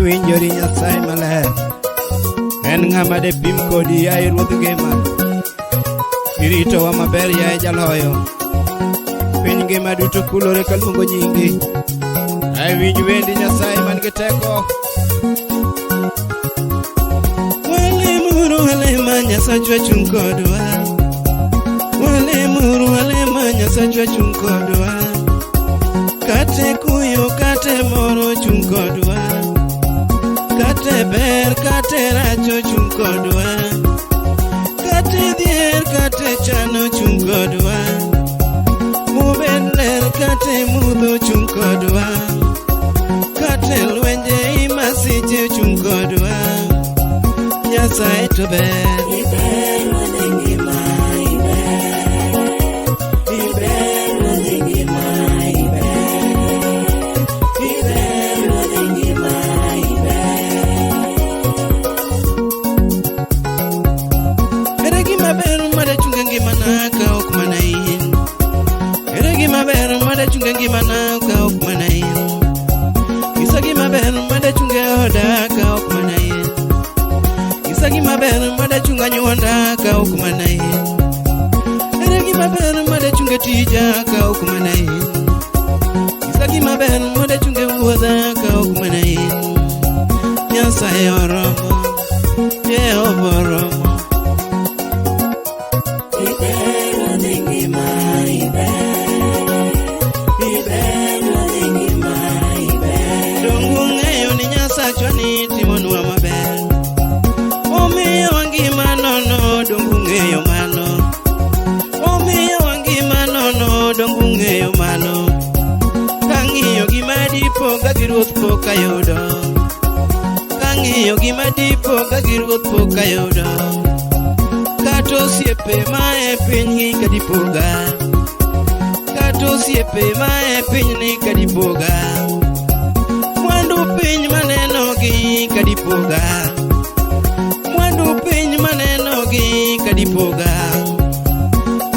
Iwinjori Nyasaye maler. En ng'ama de pim kodi yaye Ruodh ngima. Iritowa maber yaye jaloyo. Piny ngima duto kulore kaluongo nyingi. Ae winj wendi Nyasaye man gi teko. Walemuru walema Nyasachwa chung' kodwa. Walemuru walema Nyasachwa chung' kodwa. Kate kuyo kate moro chung' kodwa. Kate ber kate rach ochung' kodwa. Kate dhier kate chan ochung' kodwa. Mubed ler kate mudho chung' kodwa. Kate lwenje i masiche chung' kodwa. Nyasaye to ber. Iber ruodh ngima, iber. Iber ruodh ngima, iber. Iber ruodh ngima, iber. Ere gima ber madachunga ngimana ka ok mana in. Ere gima ber madachunga ngimana ka ok mana in. Nyisa gima ber madachunga oda ka ok mana in. Nyisa gima ber madachunga anyuonda ka ok mana in. Ere gima ber madachunga tija ka ok mana in. Nyisa gima ber madachunga wuodha ka ok mana in. Nyasaye oromo, Jehova oromo. Iber ruodh ngima, iber. Iber ruodh ngima, iber. Donge ung'eyo ni Nyasachwa ni timonwa maber. Omiyowa ngima nono, donge ung'eyo mano. Omiyowa ngima nono, donge ung'eyo mano. Kang'iyo gima dipoga gi ruoth pok ayudo. Kang'iyo gima dipoga gi ruoth pok ayudo. Kata osiepe ma e pinyni kadipoga. Kata osiepe ma e pinyni kadipoga. Mwandu piny manenogi kadipoga. Mwandu piny manenogi kadipoga.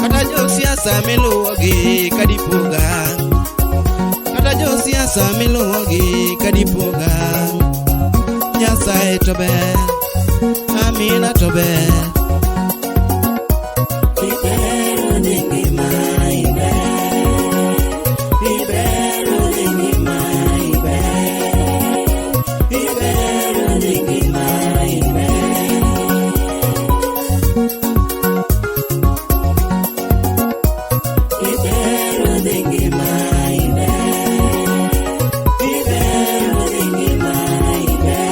Kata josiasa miluwogi kadipoga. Kata josiasa miluwogi kadipoga. Nyasaye to ber, Amina to ber. Iber ruodh ngima, iber. Iber ruodh ngima, iber. Iber ruodh ngima, iber. Iber ruodh ngima, iber. Iber ruodh ngima, iber.